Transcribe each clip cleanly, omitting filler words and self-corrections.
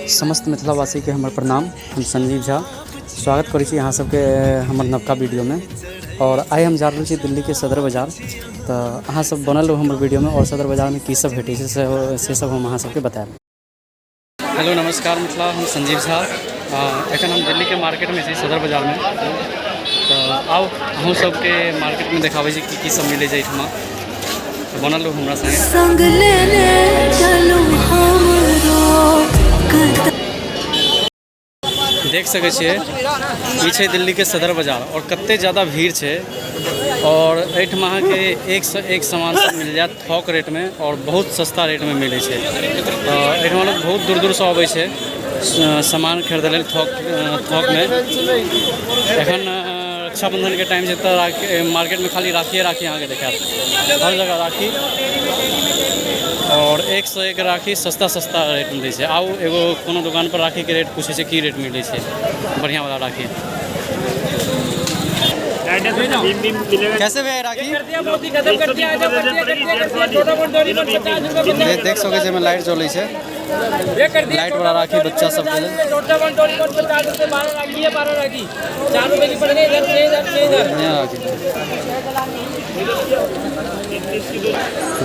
समस्त मिथिलावासीके हमर प्रणाम। हम संजीव झा स्वागत करै छी अहाँ सबके हमर नवका वीडियोमे। आओर आइ हम जा रहल छी दिल्लीके सदर बाजार, तऽ अहाँ सब बनल रहू हमर वीडियोमे आओर सदर बाजारमे की सब भेटै छै से सब हम अहाँ सबके बतायब। हेलो नमस्कार मिथिला, हम संजीव झा। एखन हम दिल्लीके मार्केटमे छी, सदर बाजारमे। तऽ आउ अहूँ सबके मार्केटमे देखाबै छी की की सब मिलै छै एहिठमा। तऽ बनल रहू हमरा संगे। संग लेने चलू हमरो। देख सकै छियै, ई छै दिल्लीके सदर बाजार आओर कते ज्यादा भीड़ छै। आओर एहिठमा अहाँके एकसँ एक सामान सब मिल जायत थोक रेटमे आओर बहुत सस्ता रेटमे मिलै छै। तऽ एहिठमा लोक बहुत दूर दूरसँ अबै छै सामान खरीदै लेल थोकमे। एखन रक्षाबंधनके टाइम छै तऽ मार्केटमे खाली राखिए राखी अहाँके देखायत, हर जगह राखी आओर एकसँ एक राखी सस्ता सस्ता रेटमे दै छै। आउ एगो कोनो दोकानपर राखीके रेट पूछै छै, की रेट मिलै छै बढ़िआँवला राखी। कैसे भैया राखी? देख सकै छै, लाइट जलै छै, लाइट वाला राखी बच्चा सबके लेल। बढ़िआँ राखी।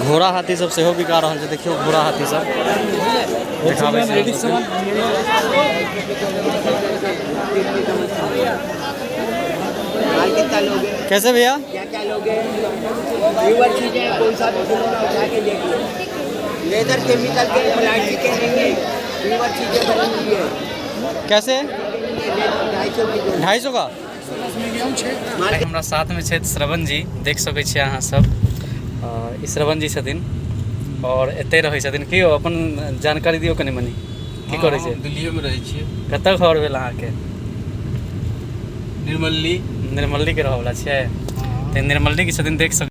घोड़ा हाथी सब सेहो बिका रहल छै। देखियौ, घोड़ा हाथी सब देखाबै छै अहाँ सबके। माल कितना लोगे? कैसे भैया? क्या क्या लोगे? प्योर चीजें हैं, कोई सा भी खिलौना उठा के देख लो। लेदर केमिकल के, प्लास्टिक के नहीं है, प्योर चीजें बनी हुई है। कैसे? 250 की जोड़ी। 250 का। आइ हमरा साथमे छथि श्रवण जी। देख सकै छियै अहाँ सब, ई श्रवण जी छथिन आओर एतहि रहै छथिन। की यौ, अपन जानकारी दियौ कनि मनि, की करै छै? हम दिल्लीएमे रहै छियै। कतऽ घर भेल अहाँके? निर्मली। निर्मलीके रहऽवला छियै, तऽ निर्मलीके छथिन, देख सकै।